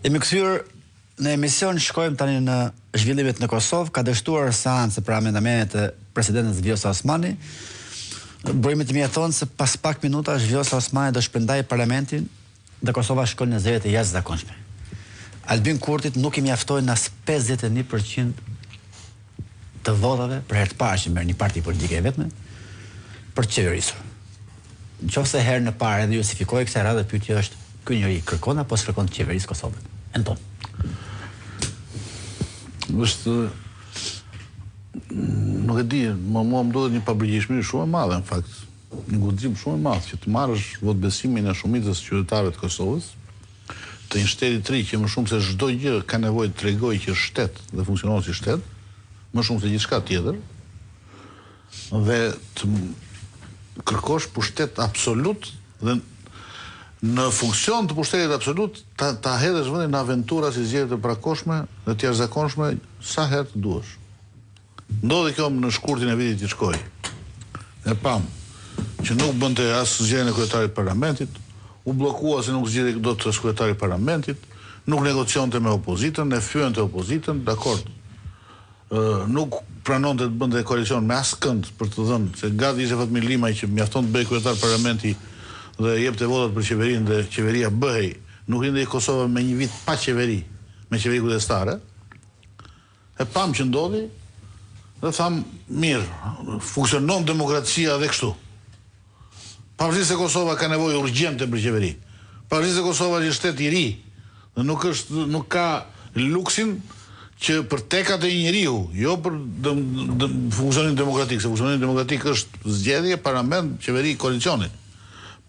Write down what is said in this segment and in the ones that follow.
Jemi kthyer në emision, shkojmë tani në zhvillimet në Kosovë, ka dështuar seanca për amendamentet e presidentes Vjosa Osmani. Burimet e mia thonë se pas pak minutash Vjosa Osmani do shpërndajë parlamentin dhe Kosova shkon në zgjedhje të jashtëzakonshme. Albin Kurtit nuk i mjaftojnë as 51% të votave për herë të parë që merr një parti politike e vetme për të qeverisur. Në qoftë se herën e parë edhe justifikohej kësaj radhe pyetja është ky njeri kërkon apo s'kërkon të qeverisë Kosovën. Enton. Është nuk e di, më mua më duket një papërgjegjshmëri shumë e madhe në fakt. Një guxim shumë i madh që të marrësh votëbesimin e shumicës së qytetarëve të Kosovës, të një shteti të ri që më shumë se çdo gjë ka nevojë të tregojë që është shtet dhe funksionon si shtet, më shumë se gjithçka tjetër, dhe të kërkosh pushtet absolut dhe në funksion të pushtetit absolut ta, ta hedhësh vendin në aventura si zgjedhje të parakohshme dhe të jashtëzakonshme sa herë të duash. Ndodhi kjo në shkurtin e vitit që shkoi. E pamë që nuk bënte as zgjedhjen e kryetarit të parlamentit, u bllokua se nuk zgjidhej dot as kryetari i parlamentit, nuk negocionte me opozitën, e fyente opozitën, dakord. Ë nuk pranonte të bënte koalicion me askënd për të dhënë, se gati ishte Fatmir Limaj që mjafton të bëhej kryetar parlamenti dhe jepte votat për qeverinë dhe qeveria bëhej. Nuk rrinte Kosova me një vit pa qeveri, me qeveri kujdestare. E pamë që ndodhi dhe thamë, mirë, funksionon demokracia dhe kështu. Pavarësisht se Kosova ka nevojë urgjente për qeveri. Pavarësisht se Kosova është një shtet i ri dhe nuk është nuk ka luksin që për tekat e një njeriu, jo për dëm, dëm, funksionim demokratik, se funksionim demokratik është zgjedhje, parlament, qeveri, koalicioni.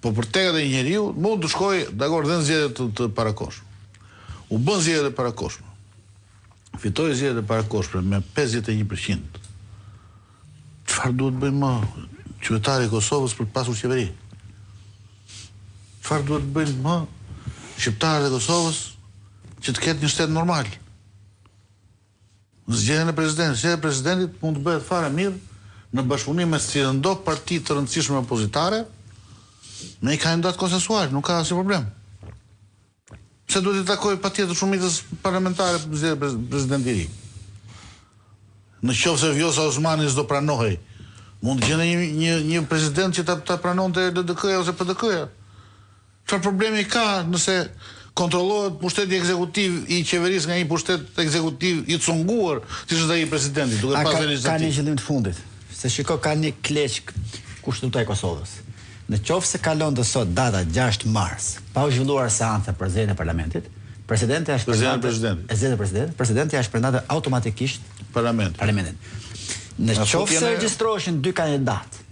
Po për tekat e një njeriu mund të shkojë dakord dhe në zgjedhje të, të parakohshme. U bën zgjedhjet e parakohshme. Fitoi zgjedhjet e parakohshme me 51 për qind. Çfarë duhet të bëjë më qytetari i Kosovës për të pasur qeveri? Çfarë duhet të bëjnë më shqiptarët e Kosovës që të ketë një shtet normal? Zgjedhjen e presidentit, zgjedhja e presidentit mund të bëhet fare mirë në bashkëpunim me cilëndo parti të rëndësishme opozitare, me një kandidat konsensual, nuk ka asnjë problem. Pse duhet t'i takojë patjetër shumicës parlamentare për zgjedhje president i ri? Në qoftë se Vjosa Osmani s'do pranohej, mund të gjendej një një një president që ta ta pranonte LDK-ja ose PDK-ja. Çfarë problemi ka nëse kontrollohet pushteti ekzekutiv i qeverisë nga një pushtet ekzekutiv i cunguar, siç është ai i presidentit, duke pasur legjislativ. Ka një qëllim të fundit, se shiko ka një kleçkë Kushtetuta e Kosovës. Në qoftë se kalonte sot data 6 mars, pa u zhvilluar seanca për zgjedhjen e parlamentit, presidenti ia shpërndante e zgjedhjen e presidentit, presidenti ia shpërndante automatikisht parlamentin. Parlamentin. Në qoftë se regjistroheshin dy kandidatë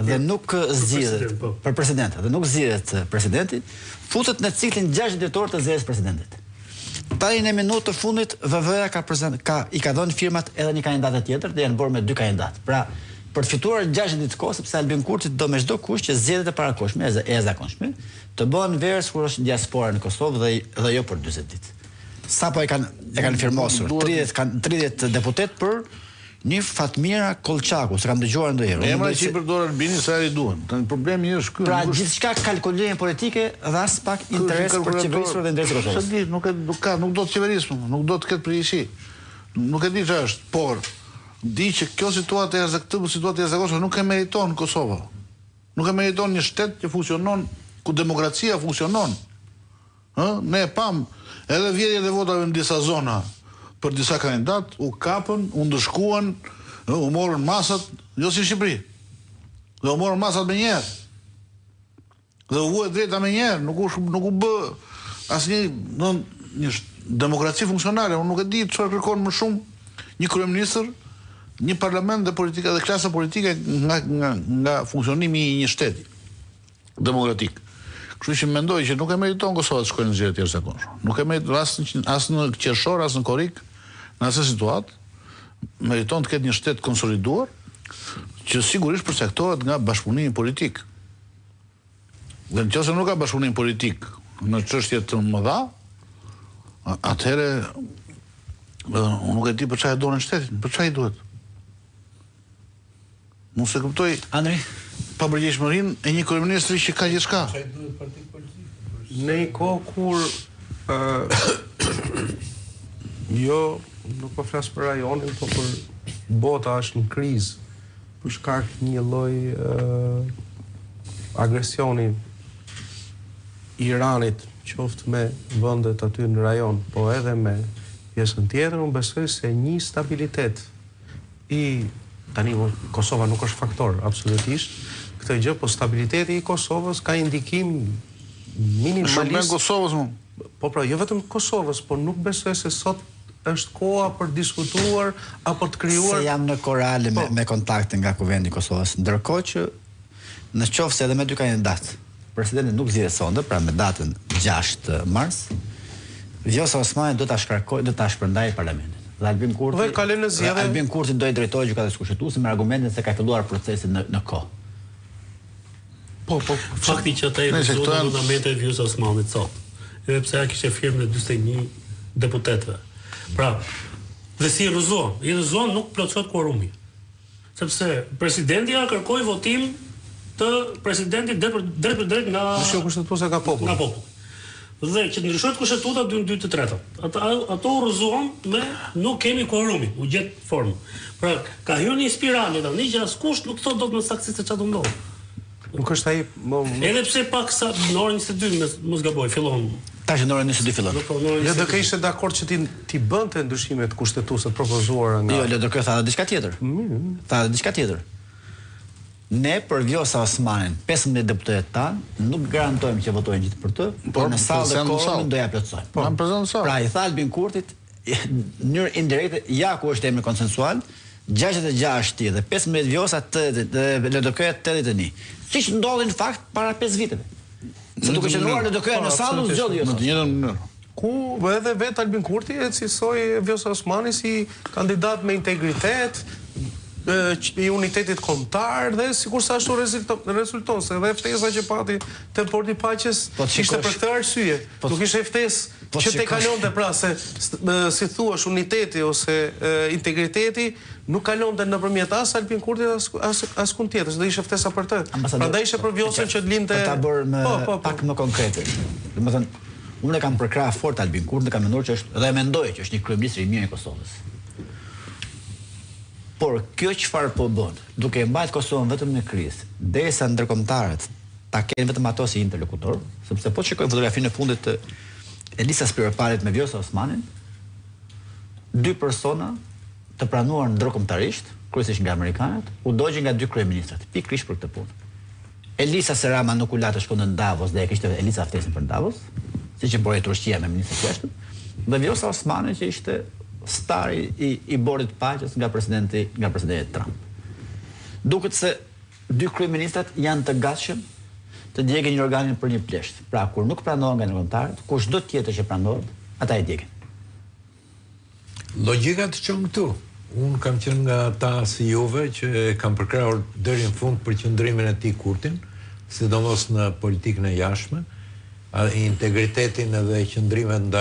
dhe nuk zgjidhet po. për president dhe nuk zgjidhet presidenti, futet në ciklin 60 ditor të zgjedhjes së presidentit. Tani në minutë të fundit VV-ja ka prezent, ka i ka dhënë firmat edhe një kandidate tjetër dhe janë bërë me dy kandidatë. Pra, për të fituar 60 ditë kohë sepse Albin Kurti do me çdo kusht që zgjedhjet e parakohshme e jashtëzakonshme të bëhen verës kur është diaspora në Kosovë dhe dhe jo për 40 ditë. Sapo e kanë e kanë firmosur 30 kanë 30 deputetë për Një Fatmira Kollçaku, s'e kam dëgjuar ndonjëherë. Emra që i përdor Albini sa herë i duhen. Tani problemi është ky. Pra gjithçka kalkulime politike dhe aspak interes për të qeverisur dhe interesi i Kosovës. S'e di, nuk e nuk ka, nuk do të qeverisë më, nuk do të ketë përgjegjësi. Nuk e di çfarë është, por di që kjo situatë e jashtëzakonshme, këtë situatë të jashtëzakonshme nuk e meriton Kosova. Nuk e meriton një shtet që funksionon, ku demokracia funksionon. Ë, ne e pamë edhe vjedhjet e votave në disa zona për disa kandidatë, u kapën, u ndëshkuan, ë, u morën masat, jo si në Shqipëri. Dhe u morën masat menjëherë. Dhe u vu e drejta menjëherë, nuk u nuk u bë asnjë, do një demokraci funksionale, unë nuk e di çfarë kërkon më shumë një kryeministër, një parlament dhe politika dhe klasa politike nga nga nga funksionimi i një shteti. demokratik. Kështu që mendoj që nuk e meriton Kosova të shkojë në zgjedhje të jashtëzakonshme. Nuk e meriton as në as në qershor, as në korrik, në asnjë situatë. Meriton të ketë një shtet të konsoliduar që sigurisht përcaktohet nga bashkëpunimi politik. Dhe në qoftë se nuk ka bashkëpunim politik në çështje të mëdha, atëherë unë nuk e di për çfarë e donin shtetin, për çfarë i duhet. Unë s'e kuptoj Andri papërgjegjshmërinë e një kryeministri që ka gjithçka. Në një kohë kur. Ë jo, nuk po flas për rajonin, po për bota është në krizë për shkak një lloj ë agresioni Iranit, qoftë me vendet aty në rajon, po edhe me pjesën tjetër, unë besoj se një stabilitet i tani Kosova nuk është faktor absolutisht këtë gjë, po stabiliteti i Kosovës ka një ndikim minimalist. Shërben Kosovës më. Po pra, jo vetëm Kosovës, po nuk besoj se sot është koha për diskutuar apo të krijuar Se jam në kohë reale me, po. me kontakte nga Kuvendi i Kosovës, ndërkohë që në qoftë se edhe me dy kandidatë Presidenti nuk zgjidhet sonte, pra me datën 6 mars, Vjosa Osmani do ta shkarkojë, do ta shpërndajë parlamentin. Dhe Albin Kurti dhe kalon në zgjedhje. Albin Kurti do i drejtohet gjykatës kushtetuese me argumentin se ka filluar procesi në në kohë. Po, po, fakti që ata i rrëzuan amendamentet e Vjosa Osmanit sot, edhe pse ajo kishte firmën e 41 deputetëve. Pra, dhe si i rrëzuan? I rrëzuan nuk plotësohet kuorumi. Sepse presidentja kërkoi votim të presidentit drejtpërdrejt nga Ndryshim kushtetuese nga populli. Nga populli. Dhe që të ndryshohet kushtetuta dy në dy të tretat. Ata ato u rrëzuan me nuk kemi kuorumin, u gjet formë. Pra, ka hyrë në një spirale tani që askush nuk thotë dot me saktësi se çfarë do ndodhë. Nuk është ai më Edhe pse pak sa në orën 22 me mos gaboj fillon. Tash në orën 22 fillon. Po, në orën 22. LDK ishte dakord që ti t'i bënte ndryshimet kushtetuese të propozuara nga Jo, LDK tha edhe diçka tjetër. Tha edhe diçka tjetër. Ne për Vjosa Osmanin, 15 deputetët tanë, nuk garantojmë që votojnë gjithë për të, por në sallë dhe kuorumin do ja plotësojmë. Po, prezent në sallë. Pra i tha Albin Kurtit, në mënyrë indirekte, ja ku është emri konsensual, 66 ti dhe 15 Vjosa 80 dhe LDK-ja 81. Siç ndodhi në fakt para 5 viteve. Se duke qëndruar LDK-ja në sallë u zgjodh Vjosa. Në të njëjtën mënyrë. Ku edhe vetë Albin Kurti e cilësoi Vjosa Osmani si kandidat me integritet, i unitetit kombëtar dhe sikurse ashtu rezulton se edhe ftesa që pati te Bordi i Paqes po ishte për këtë arsye. Po nuk ishte ftesë po që të kalonte pra se si thua uniteti ose integriteti nuk kalonte nëpërmjet as Albin Kurtit as as askund tjetër, se do ishte ftesa për të. Prandaj ishte për Vjosën që të linte Për ta bërë më po, po, po. pak më konkrete. Domethënë, unë e kam përkrah fort Albin Kurtin dhe kam menduar që është dhe e mendoj që është një kryeministër i mirë i Kosovës. Por kjo çfarë po bën, duke e mbajt Kosovën vetëm në krizë, derisa ndërkombëtarët ta kenë vetëm ato si interlokutor, sepse po të shikojmë fotografinë e fundit të Elisa Spiropalit me Vjosa Osmanin, dy persona të pranuar ndërkombëtarisht, kryesisht nga amerikanët, u dogjën nga dy kryeministrat, pikërisht për këtë punë. Elisa se Rama nuk u la të shkonte në Davos dhe e kishte Elisa ftesën për në Davos, siç e bëri Turqia me ministrin e jashtëm, dhe Vjosa Osmani që ishte stari i, i bordit të paqes nga presidenti nga presidenti Trump. Duket se dy kryeministrat janë të gatshëm të djegin jorganin për një plesht. Pra, kur nuk pranohen nga ndërkombëtarët, kushdo tjetër që pranohet, ata e djegin. Logjika të çon këtu. Unë kam qenë nga ata si juve që e kam përkrahur deri në fund për qëndrimin e tij Kurtin, sidomos në politikën e jashtme, integritetin edhe qëndrimet ndaj.